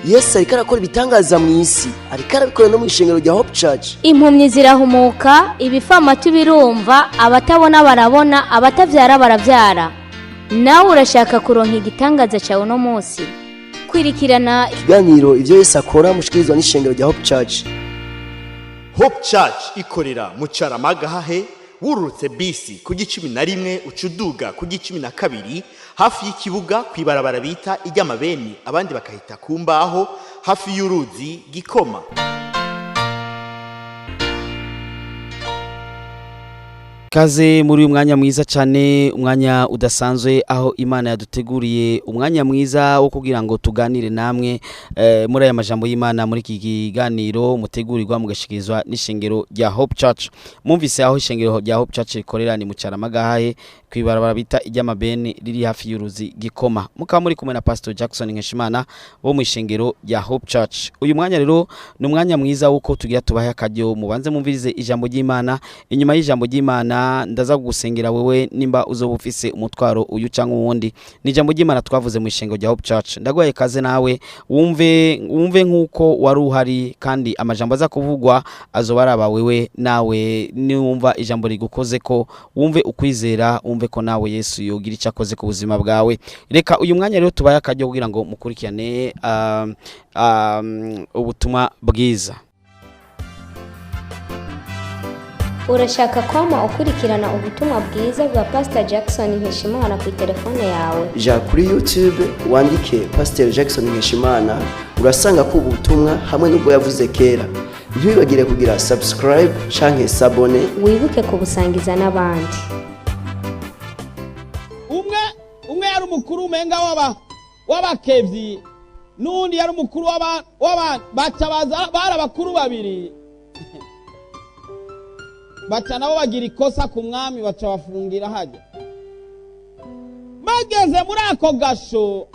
Yesu ariko arakora ibitangaza mu isi, ariko arabikora no mu ishengero rya Hope Church. Impumyi zirahumuka, ibifamatu birumva, abatabona barabona, abatabyara barabyara. Nawe urashaka kuronka igitangaza cyawe uno munsi? Kwirikirana ikiganiro Ibyo Yesu Akora mushikirizwa n'ishengero rya Hope Church. Hope Church ikorera mu Caramagahahe, wururutse bisi ku 11 uca uduga ku 12, hafi y'ikibuga, ku ibarabara bita iry'amabeni, abandi bakahita ku mbaho, hafi y'uruzi Gikoma. Kaze muri uyu mwanya mwiza cyane, umwanya udasanzwe aho Imana yaduteguriye umwanya mwiza wo kugira ngo tuganire namwe muri aya majambo y'Imana, muri iki kiganiro mutegurirwa mugashikirizwa n'ishengero rya Hope Church. Mwumvise aho ishengero rya Hope Church rikorera, ni mu Caramagahahe, kwibarabara bita iry'amabeni riri hafi y'uruzi Gikoma. Mukaba muri kumwe na Pastor Jackson Nkeshimana wo mu ishengero rya Hope Church. Uyu mwanya rero ni umwanya mwiza wuko tugira tubahe akaryo mubanze mumvirize ijambo ry'Imana. Inyuma y'ijambo ry'Imana ndaza kugusengera wewe nimba uzoba ufise umutwaro uyu cyangwa uwundi. Ni ijambo ry'Imana twavuze mu ishengero rya Hope Church. Ndaguhaye kaze nawe wumve, wumve nkuko wari uhari, kandi amajambo aza kuvugwa azoba araba wewe. Nawe niwumva ijambo rigukoze ko wumve ukwizera, wumve ko nawe Yesu yogira icyo akoze ku buzima bwawe. Reka uyu mwanya rero tubaye akaryo kugira ngo mukurikirane ubutumwa bwiza. Urashaka kwama ukurikirana ubutumwa bwiza bwa Pastor Jackson Nkeshimana ku telefone yawe? Ja kuri YouTube wandike Pastor Jackson Nkeshimana, urasanga ko ubu butumwa hamwe n'ubwo yavuze kera. Ntiwibagire kugira subscribe canke s'abonner. Wibuke kubusangiza n'abandi. Umwe umwe yari umukuru umenga w'abakevyi, n'uwundi yari umukuru w'aba baca baza bari abakuru babiri, baca nabo bagira ikosa ku mwami, baca bafungira hajya. Bageze muri ako gasho,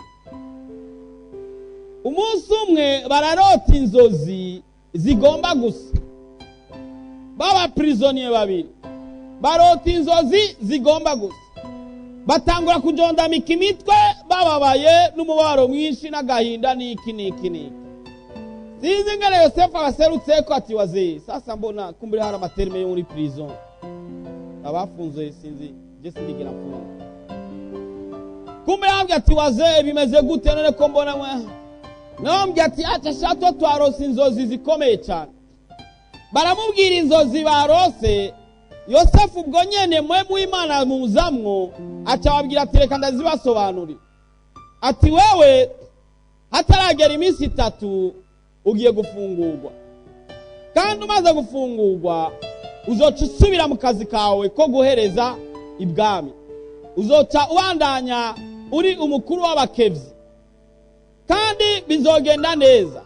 umunsi umwe bararota inzozi zigomba gusa. Baba prisonnier babiri barota inzozi zigomba gusa, batangura kujondamika imitwe, bababaye n'umubabaro mwinshi n'agahinda n'iki n'iki n'iki. Sinzi ingene Yosefu abaserutseko ati: "Wazee, sasa mbona kumbure hari ama termes yo muri prison." Abafunzwe, sinzi, je sindigera mfunga. Kumbe yambwiye ati: "Wazee, bimeze gute none ko mbona mwe?" Nawe ati: "Acha shato, twarose inzozi zikomeye cyane." Baramubwira inzozi barose. Yosefu ubwo nyene mwe muimana muzamwo, aca ababwira ati: "Reka ndazibasobanurira." Ati: "Wewe hataragera iminsi 3 ugiye gufungurwa, kandi umaze gufungurwa uzoca usubira mu kazi kawe ko guhereza ibwami, uzoca ubandanya uri umukuru w'abakevyi, kandi bizogenda neza."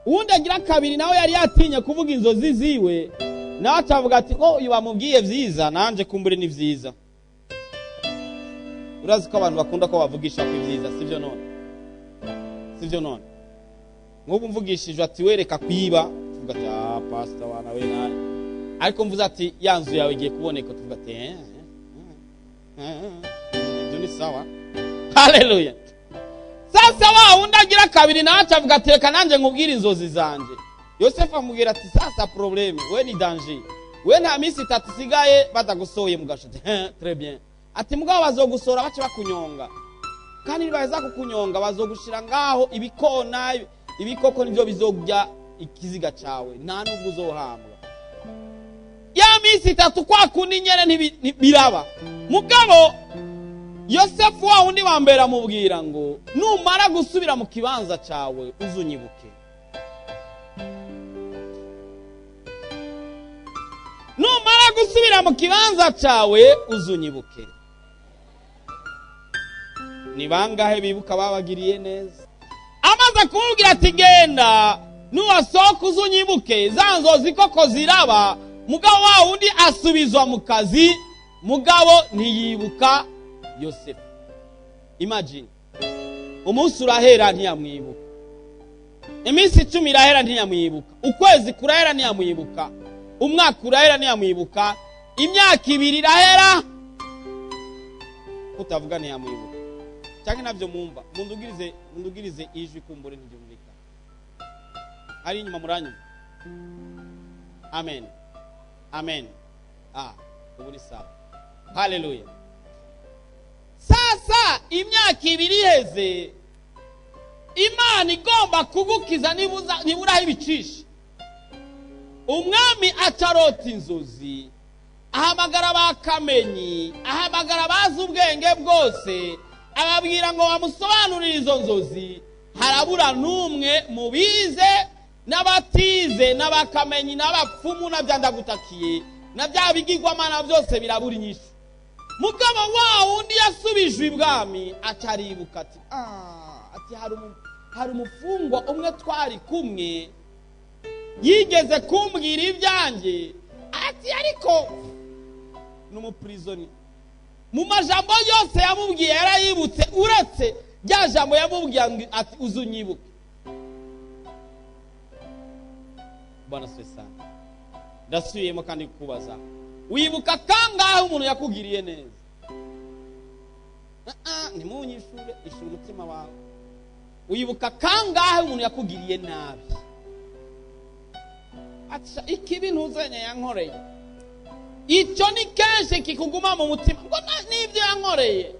Uwundi agira kabiri nawe yari yatinye kuvuga inzozi ziwe, nawe acavuga ati: "Oh, uyu bamubwiye vyiza, nanje kumbure ni vyiza." Urazi ko abantu bakunda ko bavugisha ko ibyiza, sivyo none? Sivyo none? Nk'ubu mvugishije ati: "Wereka kwiba," tuvuga ati: "Ah, pastor wana we nawe." Ariko mvuze ati: "Ya nzu yawe igiye kuboneka," tuvuga ati: "Eh, eh, eh, ibyo ni sawa." Haleluya! Sasa wa wundi agira kabiri nawe acavuga ati: "Reka nanjye nkubwire inzozi zanje." Yosefu amubwira ati: "Sasa problème, we ni danger, we nta minsi 3 isigaye batagusohoye mu gasho." Ati: "Eh, très bien." Ati: "Mugabo bazogusora bace bakunyonga, kandi nibaheza kukunyonga bazogushira ngaho ibikona, ibikoko nivyo bizorya ikiziga cawe, nta nubwo uzohambwa." Ya minsi 3 kwa kundi nyene ntibiraba. Mugabo Yosefu wa wundi wa mbere amubwira ngo: "Numara gusubira mu kibanza cawe uzunyibuke, numara gusubira mu kibanza cawe uzunyibuke." Ni bangahe bibuka babagiriye neza? Amaze kumubwira ati: "Genda, nuwasohoka uzunyibuke," za nzozi koko ziraba. Mugabo wa wundi asubizwa mu kazi, mugabo ntiyibuka Yosefu. Imagine, umunsi urahera ntiyamwibuka, iminsi 10 irahera ntiyamwibuka, ukwezi kurahera ntiyamwibuka, umwaka urahera ntiyamwibuka, imyaka 2 irahera utavuga ntiyamwibuka. Cyangwa nabyo mwumva, mundugirize, mundugirize ijwi kumbure ntibyumvikana. Hari inyuma muranyumva? Amen, amen. Ah, ubu ni sawa. Haleluya. Sasa imyaka 2 iheze, Imana igomba kugukiza nibura ibicisha. Umwami acarota inzozi, ahamagara abakamenyi, ahamagara abazi ubwenge bwose, ababwira ngo bamusobanurire izo nzozi. Harabura n'umwe mu bize n'abatize n'abakamenyi n'abapfumu na bya ndagutakiye na bya bigirwamana byose birabura inyishu. Mugabo wa wundi yasubijwe ibwami acaribuka ati ati hari umufungwa umwe twari kumwe yigeze kumbwira ibyanjye, ati ariko n'umuprisoni mu majambo yose yamubwiye yarayibutse, uretse rya jambo yamubwiye ati uzunyibuke. Bwana sana, ndasubiyemo kandi kukubaza, wibuka kangahe umuntu yakugiriye neza? Ntimunyishure, ishura umutima wawe. Wibuka kangahe umuntu yakugiriye nabi? Ati ikibi ntuzenya yankoreye, icyo ni kenshi kikuguma mu mutima ngo n'ibyo yankoreye,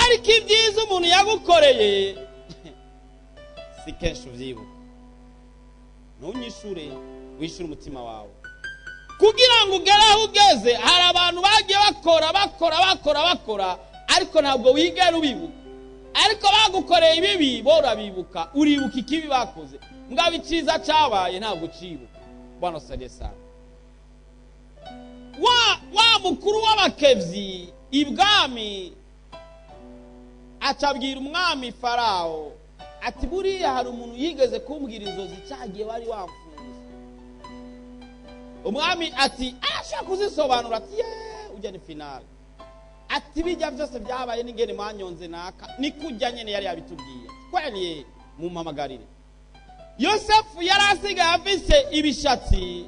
ariko ibyiza umuntu yagukoreye si kenshi ubyibuka. Ntunyishure, wishure umutima wawe. Kugira ngo ugere aho ugeze, hari abantu bagiye bakora bakora bakora bakora, ariko ntabwo wigera ubibuka. Ariko bagukoreye ibibi bo urabibuka, uribuka ikibi bakoze, mugabo icyiza cyabaye ntabwo ucibuka. Bwana sadiye sana. Wa mukuru w'abakevyi ibwami acabwira umwami Farao ati buriya hari umuntu yigeze kumbwira inzozi cyagiye wari wamfunze. Umwami ati arashaka kuzisobanura, ati ye ujya ni finale, ati bijya byose byabaye n'ingene mwanyonze naka ni kujya nyene yari yabitubwiye, kweli mumpamagarire. Yosefu yari asigaye afise ibishatsi,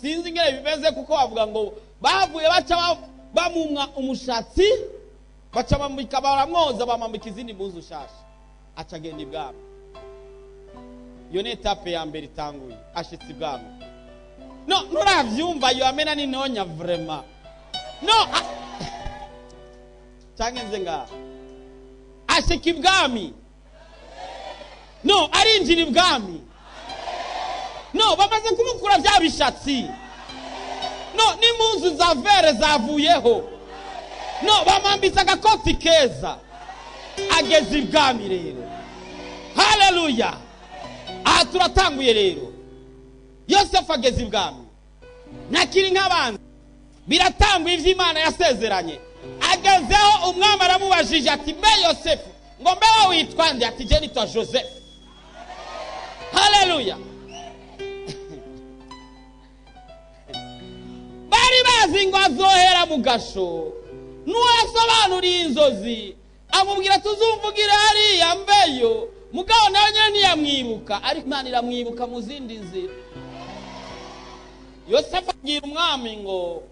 sinzi ingene bimeze kuko bavuga ngo bavuye baca bamumwa umushatsi, baca bamwika baramwoza bamwambika izindi mpuzu nshasha, aca agenda ibwami. Iyo ni etape ya mbere itanguye, ashitse ibwami. No, nuravyumva yo amena ni nonya vraiment. No, canke nze ngaha. Ashika ibwami. No, arinjira ibwami. No, bamaze kumukura vya bishatsi. No, n'impuzu za vere zavuyeho. No, bamwambitse agakoti keza. Ageze ibwami rero. Haleluya. Aha turatanguye rero. Yosefu ageze ibwami, ntakiri nk'abandi, biratangwa ivyo Imana yasezeranye. Agezeho umwami aramubajije ati mbe Yosefu, ngo mbe wowe witwa nde? Ati je nitwa Joseph. Haleluya. Bari bazi ngo azohera mu gasho, n'uwo yasobanuriye inzozi amubwira tuzumvugira hariya mbeyo, mugabo nawe nyene ntiyamwibuka, ariko Imana iramwibuka mu zindi nzira. Yosefu abwira umwami ngo,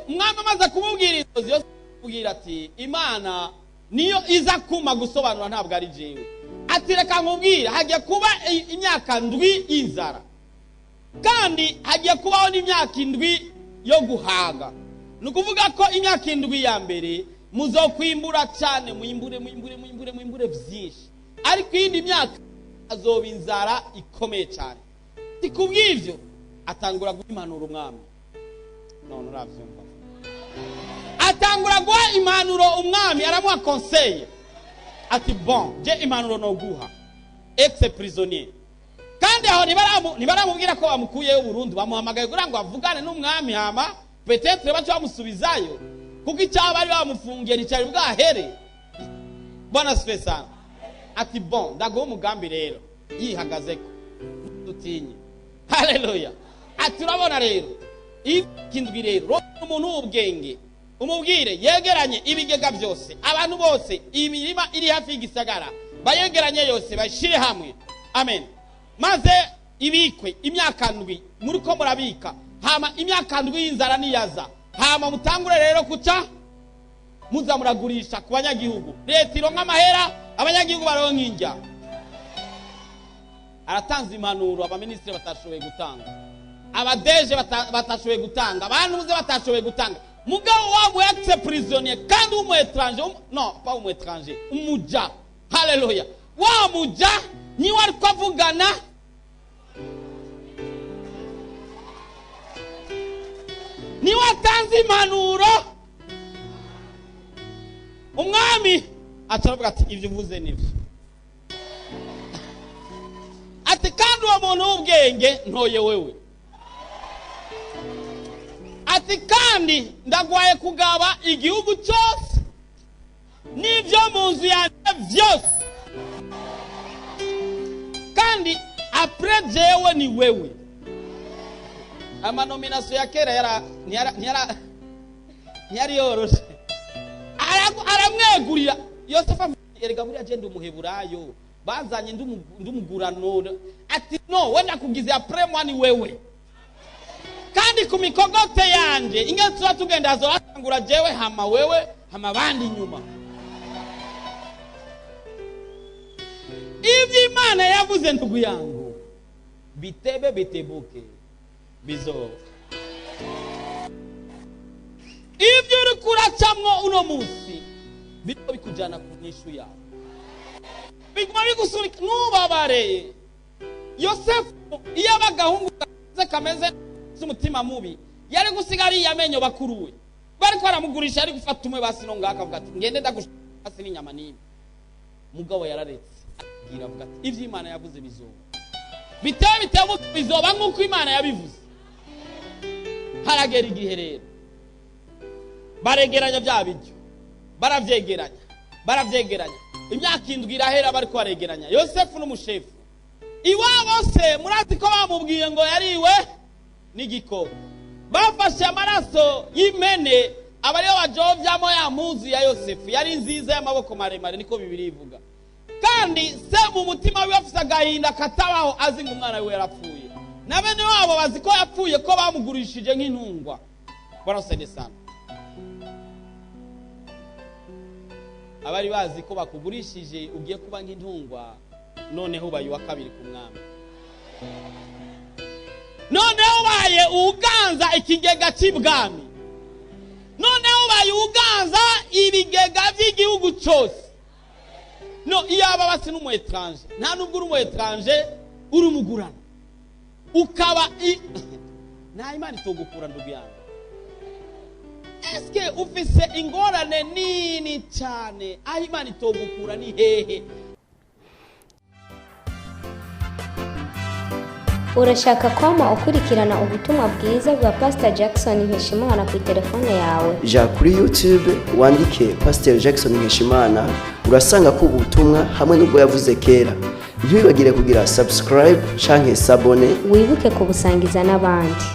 umwami amaze kumubwira inzozi, Yosefu amubwira ati Imana niyo iza kuma gusobanura, ntabwo ari jewe. Ati reka nkubwire, hagiye kuba imyaka 7 y'inzara, kandi hagiye kubaho n'imyaka 7 yo guhaga. Ni ukuvuga ko imyaka 7 ya mbere muzokwimbura cyane, mwimbure mwimbure mwimbure mwimbure byinshi, ariko iyindi myaka azoba inzara ikomeye cyane. Ati kubw'ivyo atangura guha impanuro umwami. None uravyumva, atangura guha impanuro umwami, aramuha conseil ati bon, je impanuro no guha ex prisonnier. Kandi aho ntibaramubwira ko bamukuyeyo burundu, bamuhamagaye kugira ngo avugane n'umwami, hama peut-être baca bamusubizayo, kuko icyaha bari bamufungiye nticyari bwahere. Bwana asifiwe sana. Ati bon, ndaguha umugambi rero, yihagazeko dutinye. Haleluya. Ati urabona rero ikindwi rero, umuntu w'ubwenge umubwire yegeranye ibigega byose, abantu bose, imirima iri hafi y'igisagara bayegeranye yose, bashire hamwe. Amen. Maze ibikwe imyaka 7 muri ko murabika, hama imyaka 7 y'inzara niyaza, hama mutangure rero kuca muza muragurisha ku banyagihugu, leta ironka amahera, abanyagihugu baronka injya. Aratanze impanuro abaminisitiri batashoboye gutanga, abadeje batashoboye gutanga, abantu batashoboye gutanga. Mugabo wabo ex prisonnier kandi w'umu étranger, no pas umu étranger, umuja. Haleluya! Wa muja niwe ariko avugana. Niwe atanze impanuro. Umwami aca aravuga ati: "Ibyo uvuze nibyo." Ati: "Kandi uwo muntu w'ubwenge ntoye wewe." Ati: "Kandi ndagwaye kugaba igihugu cyose n'ibyo mu nzu yanjye byose, kandi après jewe ni wewe." Ama nomination ya kera yara ntiyari yoroshe. Aramwegurira Yosefu. Erega buriya je ndi Umuheburayo, bazanye ndumugurano. Ati: "No, we ndakugize, après moi ni wewe, kandi ku mikogote yanje ingene tuba tugenda hazoratangura jewe, hama wewe, hama abandi inyuma." Ibyo Imana yavuze, ndugu yangu, bitebe bitebuke bizoba. Ibyo uriko uracamwo uno munsi biriko bikujana ku nyishu yawe, biguma bigusunika. Ntubabare. Yosefu iyo aba agahungu kameze umutima mubi, yari gusiga ariya amenyo bakuru we bariko baramugurisha, yari gufata umwe basi no ngaho akavuga ati: "Ngende ndagushaka basi n'inyama n'imwe." Mugabo yararetse, abwira, avuga ati: "Ivyo Imana yavuze bizoba, bitebe bitebuke bizoba nk'uko Imana yabivuze." Haragera igihe rero baregeranya bya biryo, baravyegeranya, baravyegeranya. Imyaka 7 irahera bariko baregeranya. Yosefu n'umushefu iwabo se murazi ko bamubwiye ngo yariwe n'igikoko. Bafashe amaraso y'impene aba ariyo bajovyamo ya mpuzu ya Yosefu yari nziza y'amaboko maremare, niko Bibiri ivuga. Kandi se mu mutima wiwe afise agahinda katabaho, azi ngo umwana wiwe yarapfuye, na bene wabo bazi ko yapfuye, ko bamugurishije nk'intungwa. Barasene sana. Abari bazi ko bakugurishije ugiye kuba nk'intungwa, noneho ubaye uwa kabiri ku mwami, noneho ubaye uganza ikigega cy'ibwami, noneho ubaye uganza ibigega by'igihugu cyose. No iyaba basi n'umu étranger, nta nubwo uri umu étranger, uri umugurano, ukaba nta Imana itogukura. Ndugu yangu, eske ufise ingorane nini cyane, aho Imana itogukura ni hehe? Urashaka kwama ukurikirana ubutumwa bwiza bwa Pastor Jackson Nkeshimana ku telefone yawe? Ja kuri YouTube wandike Pastor Jackson Nkeshimana, urasanga ko ubutumwa hamwe n'ubwo yavuze kera. Ntiwibagire kugira subscribe canke s'abonner. Wibuke kubusangiza n'abandi.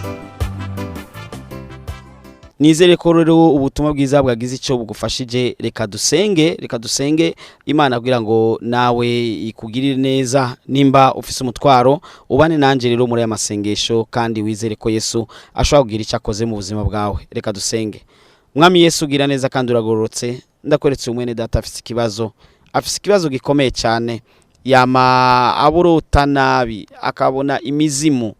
Nizere ko rero ubutumwa bwiza bwagize icyo bugufashije. Reka dusenge, reka dusenge Imana kugira ngo nawe ikugirire neza. Nimba ufise umutwaro, ubane nanjye rero muri aya masengesho, kandi wizere ko Yesu ashobora kugira icyo akoze mu buzima bwawe. Reka dusenge. Mwami Yesu, ugira neza kandi uragororotse, ndakweretse umwene data afise ikibazo, afise ikibazo gikomeye cyane. Yama aburota nabi, akabona imizimu,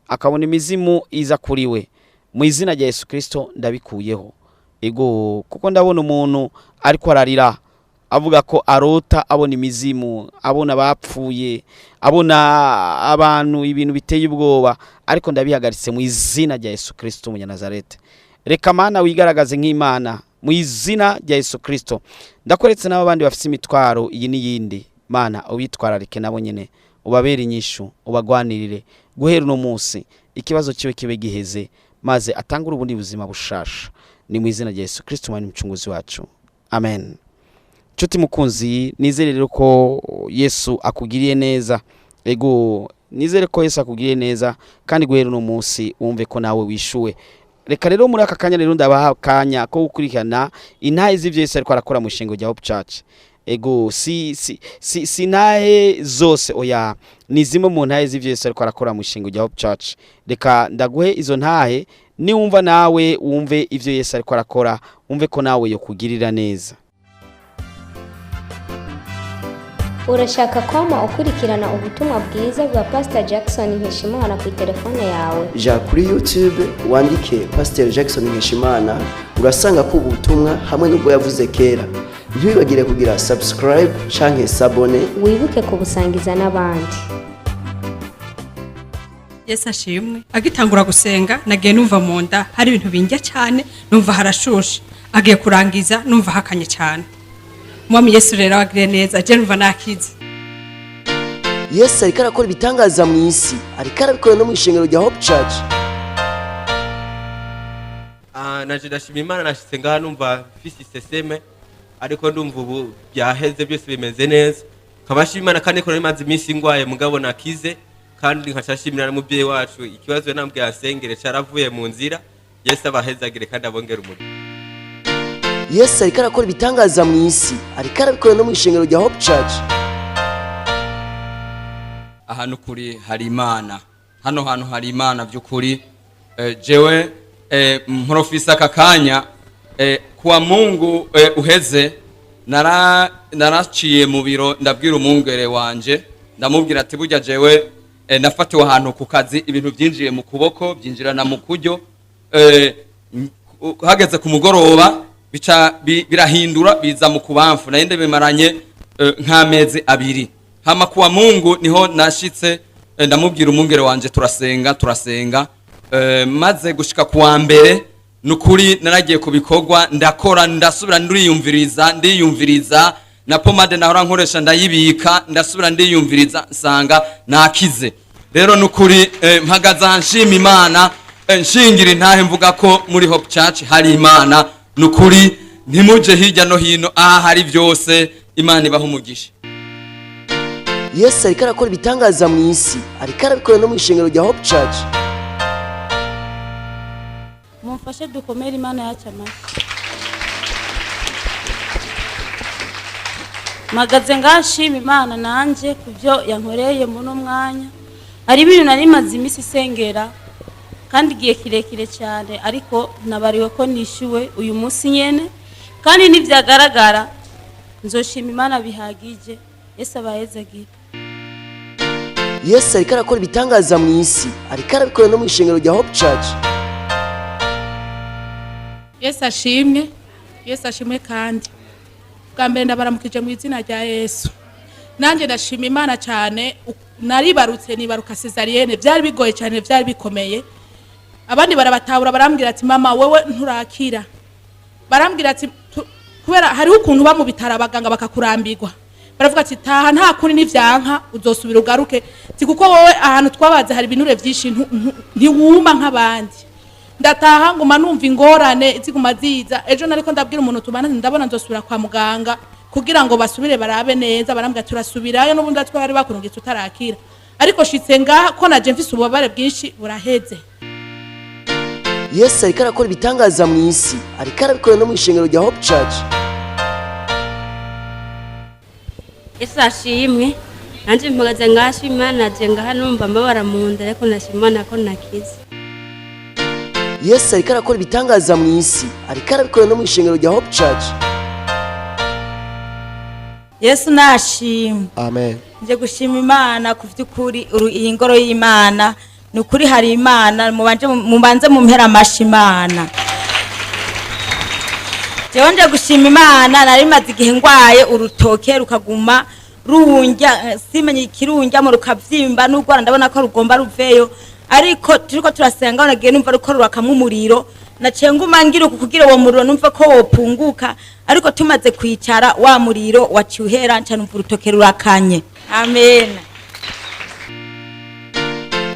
akabona imizimu iza kuri we. Mu izina rya Yesu Kristo ndabikuyeho. Ego, kuko ndabona umuntu ariko ararira avuga ko arota abona imizimu, abona abapfuye, abona abantu, ibintu biteye ubwoba, ariko ndabihagaritse mu izina rya Yesu Kristo Umunyanazarete. Reka Mana wigaragaze nk'Imana mu izina rya Yesu Kristo. Ndakweretse n'abo bandi bafite imitwaro iyi n'iyindi. Mana, ubitwararike nabo nyine, ubabere inyishu, ubagwanirire. Guhera uno munsi ikibazo kibe kibe giheze, maze atangure ubundi buzima bushasha. Ni mu izina rya Yesu Kristo Umwami Umucunguzi wacu, amen. Nshuti mukunzi, nizere rero ko Yesu akugiriye neza. Ego, nizere ko Yesu akugiriye neza, kandi guhera uno munsi wumve ko nawe wishuwe. Reka rero muri aka kanya rero ndabaha akanya ko gukurikirana intahe z'ivyo Yesu ariko arakora mu ishengo rya Hope Church. Ego, si intahe zose, oya, ni zimwe mu ntahe z'ivyo Yesu ariko arakora mu ishengo rya Hope Church. Reka ndaguhe izo ntahe, niwumva nawe wumve ivyo Yesu ariko arakora, wumve ko nawe yokugirira neza. Urashaka kwama ukurikirana ubutumwa bwiza bwa Pastor Jackson Nkeshimana ku telefone yawe? Ja kuri YouTube wandike Pastor Jackson Nkeshimana, urasanga ko ubutumwa hamwe n'ubwo yavuze kera. Ntiwibagire kugira subscribe canke s'abonner. Wibuke kubusangiza n'abandi. Yesu ashimwe. Agitangura gusenga nagiye numva mu nda hari ibintu binjya cyane, numva harashushe. Agiye kurangiza numva hakanye cyane. Mwami Yesu rero agire neza, je numva nakize. Yesu ariko arakora ibitangaza mu isi, ariko arabikora no mu ishengero rya Hope Church. Ah, naje ndashima Imana. Nashitse ngaha numva mfise iseseme, ariko ndumva ubu byaheze, byose bimeze neza. Nkaba nshima Imana kandi ko nari maze iminsi ngwaye, mugabo nakize. Kandi nkaca nshimira n'umubyeyi wacu, ikibazo nambwiye asengere caravuye mu nzira. Yesu abahezagire kandi abongere umuriro. Yesu ariko arakora ibitangaza mu isi, ariko arabikora no mu ishengero rya Hope Church. Ahantu kuri hari Imana, hano hantu hari Imana by'ukuri. Jewe mprofisa aka kanya, kuwa Mungu uheze naraciye mu biro, ndabwira umwungere wanje, ndamubwira ati burya jewe nafatiwe ahantu ku kazi, ibintu byinjiye mu kuboko, byinjirana mu kuryo. Hageze ku mugoroba bica birahindura biza mu kubamfu. Nari bimaranye nk'amezi 2. Hama kuwa Mungu niho nashitse, ndamubwira umwungere wanje, turasenga, turasenga. Maze gushika kuwa mbere, nukuri naragiye ku bikorwa, ndakora, ndasubira ndiyumviriza, ndiyumviriza na pomade nahora nkoresha ndayibika, ndasubira ndiyumviriza, nsanga nakize. Rero nukuri mpagaza nshima Imana, nshingira intahe mvuga ko muri Hope Church hari Imana. Nukuri ntimuje hirya no hino, aha hari byose. Imana ibaha umugisha. Yesu ariko arakora ibitangaza mu isi, ariko arabikora no mu ishengero rya Hope Church. Mumfashe dukomere Imana yacu amashyi. Mpagaze ngashima Imana nanjye ku byo yankoreye muri uno mwanya. Hari ibintu nari maze iminsi isengera kandi igihe kirekire cyane, ariko nabariwe ko nishyuwe uyu munsi nyene, kandi nibyagaragara nzoshima Imana bihagije. Yesu abahezagira. Yesu ariko arakora ibitangaza mu isi, ariko arabikora no mu ishengero rya Hope Church. Yesu ashimwe, Yesu ashimwe. Kandi bwa mbere ndabaramukije mu izina rya Yesu. Nanjye ndashima Imana cyane. Naribarutse, nibaruka césarienne, byari bigoye cyane, byari bikomeye. Abandi barabatahura, barambwira ati: "Mama, wewe nturakira." Barambwira ati kubera hariho ukuntu uba mu bitaro abaganga bakakurambirwa, baravuga ati: "Taha, nta kuri nivyanka uzosubira ugaruke." Ti kuko wowe ahantu twabaze hari ibinure byinshi, ntiwuma nk'abandi. Ndataha, nguma numva ingorane ziguma ziza. Ejo nariko ndabwira umuntu tubana nti ndabona nzosubira kwa muganga kugira ngo basubire barabe neza. Barambwira turasubirayo n'ubundi atwe bari bakurungitse utarakira. Ariko shitse ngaha ko naje mfise ububabare bwinshi, buraheze. Yesu ariko arakora ibitangaza mu isi, ariko arabikora no mu ishengero rya Hope Church. Yesu ashimwe. Nanjye mpagaze ngashima Imana. Naje ngaha numva mbabara mu nda, ariko ndashima Imana ko nakize. Yesu ariko arakora ibitangaza mu isi, ariko arabikora no mu ishengero rya Hope Church. Yesu nashimwe. Amen. Nje gushima Imana ku by'ukuri. Iyi ngoro y'Imana, ni ukuri hari Imana. Mubanje mubanze mumpera amashi Imana. Jewe nje gushima Imana. Nari maze igihe ngwaye urutoke rukaguma rundya, simenye ikirundyamo, rukavyimba n'urwara, ndabona ko rugomba ruveyo. Ariko turiko turasenga nagiye numva ruko rurakamwa umuriro. Naciye nguma ngira uku kugira uwo muriro numva ko wopunguka, ariko tumaze kwicara wa muriro waciye uhera, nca numva urutoke rurakanye. Amen.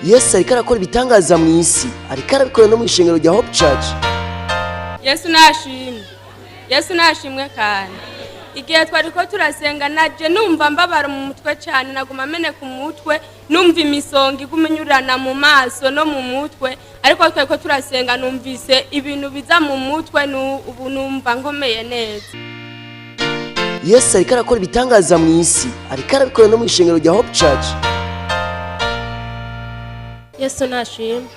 Yesu ariko arakora ibitangaza mu isi, ariko arabikora no mu ishengero rya Hope Church. Yesu nashimwe, Yesu nashimwe. Kandi igihe twari ko turasenga naje numva mbabara mu mutwe cyane, naguma meneka umutwe, numva imisonga iguma inyurana mu maso no mu mutwe. Ariko twari ko turasenga numvise ibintu biza mu mutwe, ubu numva nkomeye neza. Yesu ariko arakora ibitangaza mu isi, ariko arabikora no mu ishengero rya Hope Church. Yesu nashimwe.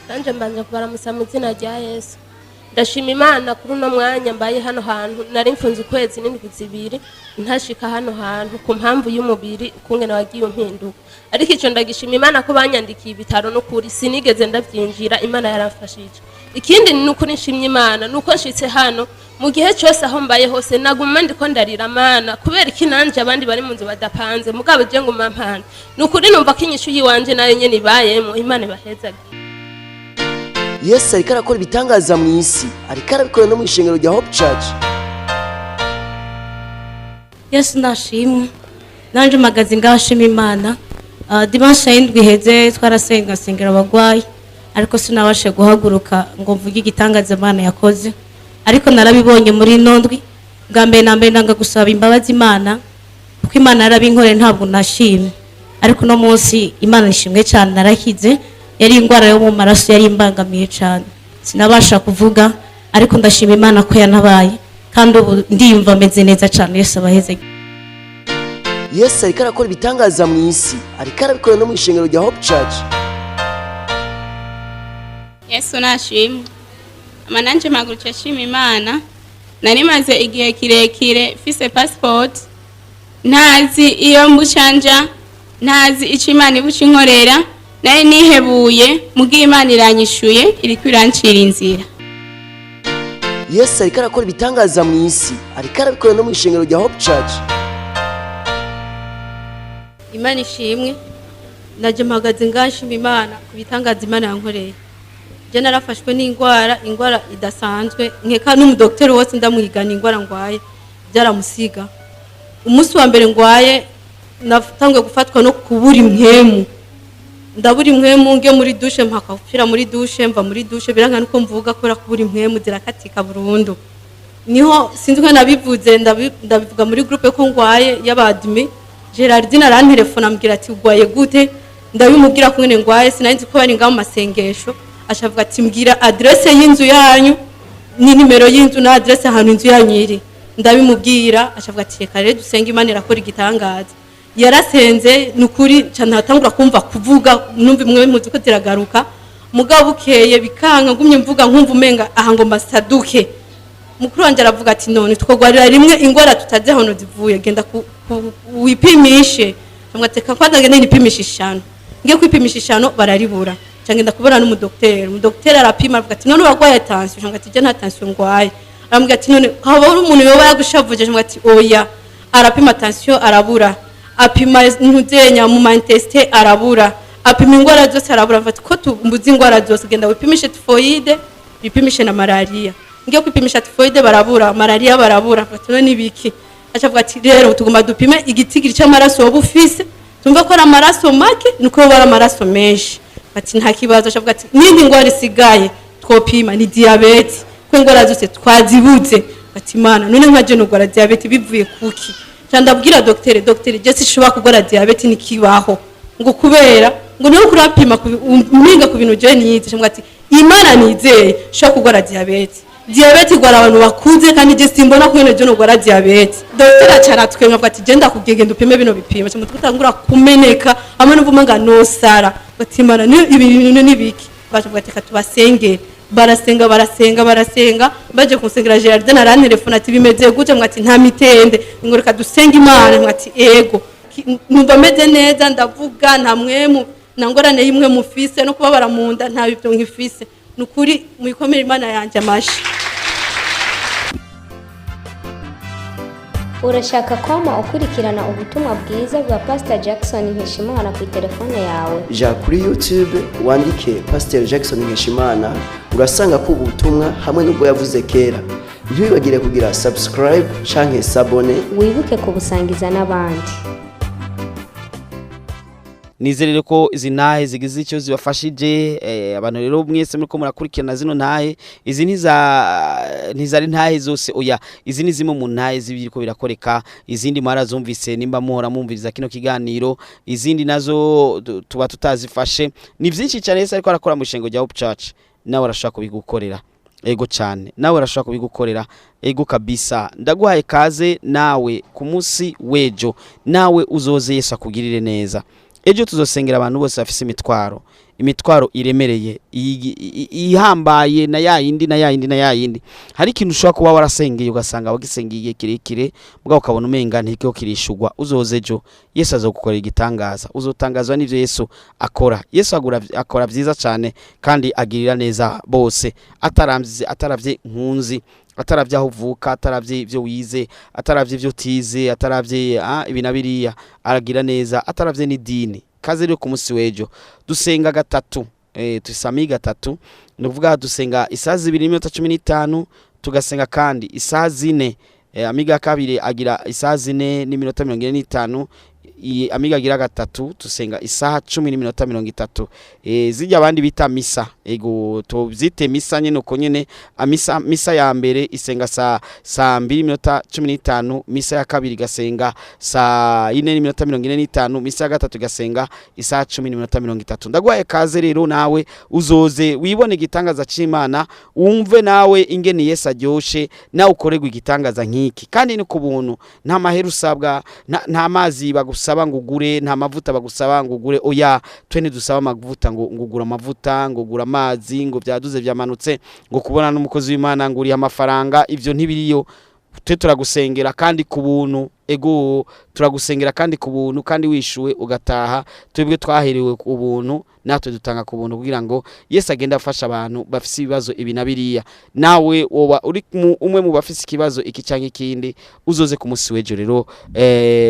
Nanjye mbanje kubaramutsa mu izina rya Yesu. Ndashima Imana kuri uno mwanya mbaye hano hantu. Nari mfunze ukwezi n'indwi 2. Ntashika hano hantu ku mpamvu y'umubiri, ukungene wagiye umpinduka. Ariko icyo ndagishima Imana ko banyandikiye ibitaro, n'ukuri sinigeze ndabyinjira, Imana yaramfashije. Ikindi ni ukuri nshimye Imana ni uko nshitse hano. Mu gihe cyose aho mbaye hose naguma ndiko ndarira: "Mana, kubera iki nanje abandi bari mu nzu badapanze, mugabo je nguma mpanze?" Ni ukuri numva ko inyishu yiwanje nayo nyene ibayemo. Imana ibahezage. Yesu ariko arakora ibitangaza mu isi, ariko arabikora no mu ishengero rya Hope Church. Yesu nashimwe. Nanje mpagaze ngaho nshima Imana. Dimanche y'indwi iheze twarasenga, nsengera abagwayi, ariko sinabashe guhaguruka ngo mvuge igitangaza Imana yakoze, ariko narabibonye muri ino ndwi. Bwa mbere na mbere nanga gusaba imbabazi Imana, kuko Imana yarabinkoreye, ntabwo nashimye. Ariko uno munsi Imana ishimwe cyane, narakize. Yari indwara yo mu maraso yari imbangamiye cyane, sinabasha kuvuga, ariko ndashima Imana ko yanabaye, kandi ubu ndiyumva ameze neza cyane. Yesu abaheze. Yesu ariko arakora ibitangaza mu isi, ariko arabikora no mu ishengero rya Hope Church. Yesu nashimwe. Ama nanje mpagurutse nshima Imana. Nari maze igihe kirekire mfise passport, ntazi iyo mbucanja, ntazi ico Imana ibuca inkorera. Nari nihebuye, mugihe Imana iranyishuye, iriko irancira inzira. Yesu ariko arakora ibitangaza mu isi, ariko arabikora no mu ishengero rya Hope Church. Imana ishimwe. Najye mpagaze ngaho nshima Imana ku bitangaza Imana yankoreye. Njye narafashwe n'indwara, indwara idasanzwe, nkeka n'umudogiteri wose ndamwigana indwara ndwaye byaramusiga. Umunsi wa mbere ndwaye natanguye gufatwa no kubura impwemu, ndabura impwemu, nge muri douche, mpaka gupfira muri douche. Mva muri douche biranka nuko mvuga kubera kubura impwemu, zirakatika burundu. Niho sinzi ko nabivuze, ndabivuga muri groupe ko ngwaye y'abadimi. Gerardine arantelefona, ambwira ati: "Ugwaye gute?" Ndabimubwira ko ngene ngwaye, sinari nzi ko bari ngaho mu masengesho. Ashavuga ati: "Mbwira adresse y'inzu yanyu ni nimero y'inzu na adresse ahantu inzu yanyu iri." Ndabimubwira, ashavuga ati: "Reka rero dusenge, Imana irakora igitangaza." Yarasenze, ni ukuri nca ntatangura kumva kuvuga, numva imwe muzi ko ziragaruka. Mugabo bukeye bikanka, ngumye mvuga nkumva umenga aha ngo mbasaduke. Mukuru wanjye aravuga ati: "None twagwarira rimwe ingwara tutazi ahantu zivuye, genda wipimishe." Ndamwateka kwanza ngende nipimishe ishano. Ngiye kwipimisha ishano bararibura. Nca ngenda kubona n'umudokiteri. Umudokiteri arapima, aravuga ati: "None urarwaye tension?" Nca ati: "Je nta tension ngwaye." Arambwira ati: "None haba hari umuntu yoba yagushavuje?" Nca ati: "Oya." Arapima tension arabura, apima ntuzenya mu ma intestins arabura, apima ingwara zose arabura. Avuga ati: "Ko tumbuze ingwara zose, genda wipimishe typhoïde, wipimishe na malaria." Ngiye kwipimisha typhoïde barabura, malaria barabura. Avuga ati: "None nibiki?" Aca avuga ati: "Rero tugomba dupime igitigiri c'amaraso woba ufise, tumve ko ari amaraso make nuko yoba ari amaraso menshi." Ati: "Nta kibazo." Aca avuga ati: "N'indi ngwara isigaye twopima ni diabète, ko ingwara zose twazibuze." Ati: "Mana, none nka je nogwara diabète bivuye kuki?" Ca ndabwira dogiteri: "Dogiteri, je sishobora kugwara diabète, nikibaho." Ngo kubera ngo niwe kurapima umpinga ku bintu je nize. Ca ati: "Imana nizeye shobora kugwara diabète. Diabète igwara abantu bakuze, kandi je simbona ko nyene je nogwara diabète." Dogiteri aca aratwenga, avuga ati: "Je ndakubwiye, genda upime bino bipimo." Ca umutwe utangura kumeneka hamwe n'uvuga nga nosara. Ati: "Imana, ni ibi bintu nibiki?" Baca ati: "Reka tubasengere." Barasenga, barasenga, barasenga. Baje kunsengera, Gerardine arantelefona ati: "Bimeze gute?" Mwati: "Nta mitende." Ngo: "Reka dusenge Imana." Mwati: "Ego." Numva meze neza, ndavuga, nta mwemu nta ngorane y'imwe mufise, no kubabara mu nda nta bibyo nkifise. Ni ukuri muyikomere Imana yanjye amashi. Urashaka kwama ukurikirana ubutumwa bwiza bwa Pastor Jackson Nkeshimana ku telefone yawe? Ja kuri YouTube wandike Pastor Jackson Nkeshimana, urasanga ko ubu butumwa hamwe n'ubwo yavuze kera. Ntiwibagire kugira subscribe canke s'abonner. Wibuke kubusangiza n'abandi. Nizere ko izi ntahe zigize icyo zibafashije. Abantu rero mwese muriko murakurikirana zino ntahe, izi ntizari ntahe zose, oya, izi ni zimwe mu ntahe z'ibiriko birakoreka. Izindi mwarazumvise nimba muhora mumviriza kino kiganiro, izindi nazo tuba tutazifashe. Ni byinshi cyane Yesu ariko arakora mu ishengo rya Hope Church. Nawe arashaka kubigukorera, ego cyane, nawe arashaka kubigukorera, ego kabisa. Ndaguhaye kaze nawe ku munsi w'ejo, nawe uzoze Yesu akugirire neza. Ejo tuzosengera abantu bose bafise imitwaro, imitwaro iremereye, ihambaye, na yayindi na yayindi na yayindi. Hari ikintu ushobora kuba warasengeye, ugasanga wagisengeye igihe kirekire, mugabo ukabona umenga ntikiko kirishugwa. Uzoze ejo, Yesu azogukorera igitangaza. Uzotangazwa n'ivyo Yesu akora. Yesu akora vyiza cyane kandi agirira neza bose, ataramvye, ataravye nkunzi, ataravye aho uvuka, ataravye ivyo wize, ataravye ivyo utize, ataravye ibi na biriya. Aragira neza ataravye n'idini. Kaze rero ku munsi w'ejo. Dusenga gatatu, tusami gatatu, ni ukuvuga dusenga isaha 2:15, tugasenga kandi isaha 4. Amiga kabiri agira isaha 4:45. Iyi amiga agira gatatu tusenga isaha 10:30. Zijya abandi bita misa, ego tubyite misa nyene uko nyene. Amisa, misa ya mbere isenga saa 2:15, misa ya kabiri igasenga saa 4:45, misa ya gatatu igasenga isaha 10:30. Ndaguhaye kaze rero, nawe uzoze wibone igitangaza c'Imana, wumve nawe ingene Yesu aryoshe, nawe ukorerwe igitangaza nk'iki. Kandi ni ku buntu, nta mahera usabwa, nta mazi bagusaba ngo ugure, nta mavuta bagusaba ngo ugure. Oya, twe ntidusaba amavuta ngo ugura amavuta, ngo ugura amazi, ngo byaduze byamanutse, ngo kubona n'umukozi w'Imana ngo uriha amafaranga. Ivyo ntibiriyo. Twe turagusengera kandi ku buntu. Ego, turagusengera kandi ku buntu, kandi wishuwe ugataha. Twebwe twaherewe ku buntu, natwe dutanga ku buntu kugira ngo Yesu agende afasha abantu bafise ibibazo ibi na biriya. Nawe woba uri umwe mu bafise ikibazo iki canke ikindi, uzoze ku munsi w'ejo rero,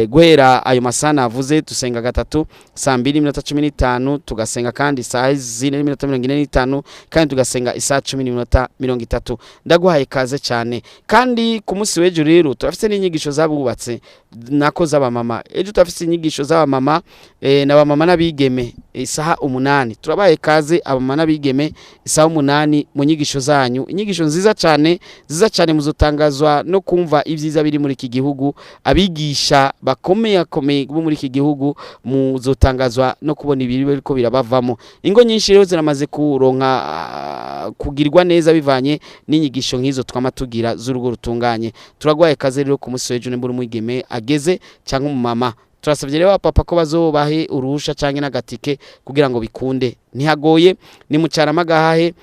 guhera ayo masaha navuze. Dusenga gatatu: saa 2:15, tugasenga kandi saa 4:45, kandi tugasenga isaha 10:30. Ndaguhaye kaze cyane. Kandi ku munsi w'ejo rero turafise n'inyigisho z'abubatse, nako z'abamama. Ejo turafise inyigisho z'abamama, n'abamama n'abigeme, isaha 8. Turabaye kaze abamama n'abigeme isaha 8 mu nyigisho zanyu, inyigisho nziza cyane, nziza cyane. Muzotangazwa no kumva ibyiza biri muri iki gihugu, abigisha bakomeye akomeye bo muri iki gihugu. Muzotangazwa no kubona ibiri biriko birabavamo. Ingo nyinshi rero ziramaze kuronka kugirwa neza bivanye n'inyigisho nk'izo twama tugira z'urugo rutunganye. Turagwaye kaze rero ku munsi w'ejo, nimba uri umwigeme ageze cyangwa umumama. Turasabye rero abapapa ko bazobahe uruhusha canke n'agatike kugira ngo bikunde. Ntihagoye, ni mu Carama gahahe.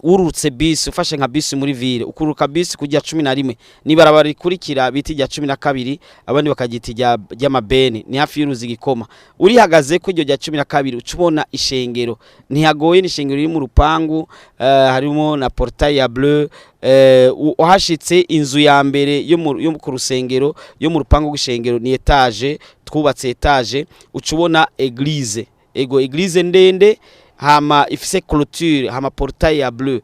Urutse bisi, ufashe nka bisi muri ville, ukuruka bisi kujya 11, nibarabara rikurikira bita irya 12, abandi bakagita irya ry'amabeni. Ni hafi y'uruzi Gikoma. Urihagaze ko iryo rya 12, uca ubona ishengero. Ntihagoye, ni ishengero riri mu rupangu, harimo na portail ya bleu. Uhashitse, inzu ya mbere yo ku rusengero, yo mu rupangu rw'ishengero, ni étage, twubatse étage. Uca ubona église, ego, église ndende, hama ifise clôture, hama portail ya bleu.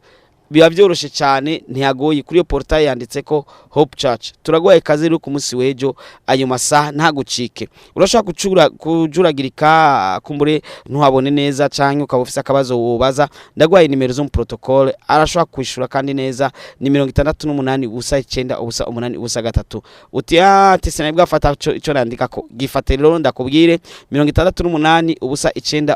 Biba byoroshe cyane, ntihagoye. Kuri iyo portail yanditse ko Hope Church. Turaguhaye kaze rero ku munsi w'ejo ayo masaha, ntagucike. Urashobora kujuragirika, kumbure ntuhabone neza, canke ukaba ufise akabazo wobaza. Ndaguhaye nimero zo mu protocole, arashobora kwishura kandi neza. Ni 68 0 9 0 8 0 3. Uti tese nabwo afata ico nandika ko gifate. Rero ndakubwire: 68 0 9 0 8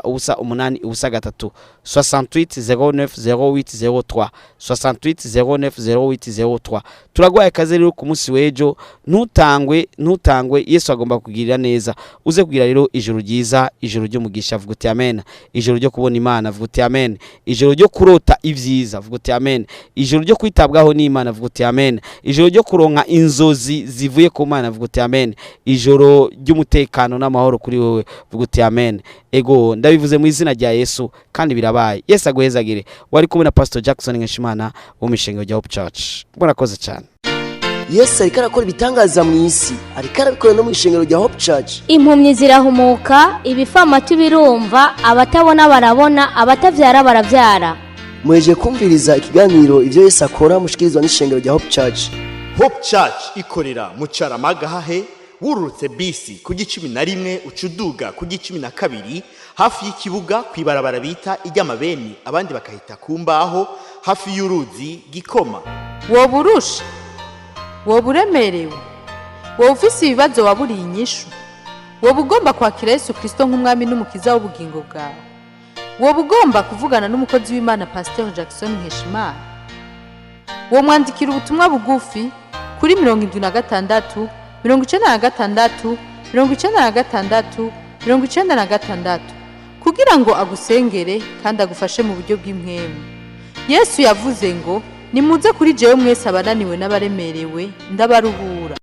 0 3, 68 09 08 03, 68 09 08 03. Turaguhaye kaze rero ku munsi w'ejo. Ntutangwe, ntutangwe, Yesu agomba kugirira neza. Uze kugira rero ijoro ryiza, ijoro ry'umugisha, vuga uti amen. Ijoro ryo kubona Imana, vuga uti amen. Ijoro ryo kurota ibyiza, vuga uti amen. Ijoro ryo kwitabwaho n'Imana, vuga uti amen. Ijoro ryo kuronka inzozi zivuye ku Mana, vuga uti amen. Ijoro ry'umutekano n'amahoro kuri wowe, vuga uti amen. Ego, ndabivuze mu izina rya Yesu kandi birabaye. Yesu aguhezagire. Wari kumwe na Pastor Jackson Nkeshimana wo mu ishengero rya Hope Church. Murakoze cyane. Yesu ariko arakora ibitangaza mu isi, ariko arabikora no mu ishengero rya Hope Church. Impumyi zirahumuka, ibifamatu birumva, abatabona barabona, abatabyara barabyara. Muheje kumviriza ikiganiro Ibyo Yesu Akora, mushikirizwa n'ishengero rya Hope Church. Hope Church ikorera mu Carama gahahe. Wururutse bisi ku 11, uca uduga ku 12, hafi y'ikibuga, ku ibarabara bita iry'amabeni, abandi bakahita ku mbaho, hafi y'uruzi Gikoma. Woba urusha, woba uremerewe, woba ufise ibibazo waburiye inyishu, woba ugomba kwakira Yesu Kirisito nk'umwami n'umukiza w'ubugingo bwawe, woba ugomba kuvugana n'umukozi w'Imana Pasiteri Jackson Nkeshimana, womwandikira ubutumwa bugufi kuri 76 96 96. 96 kugira ngo agusengere kandi agufashe mu buryo bw'impwemu. Yesu yavuze ngo: "Nimuze kuri jewe mwese abananiwe n'abaremerewe, ndabaruhura."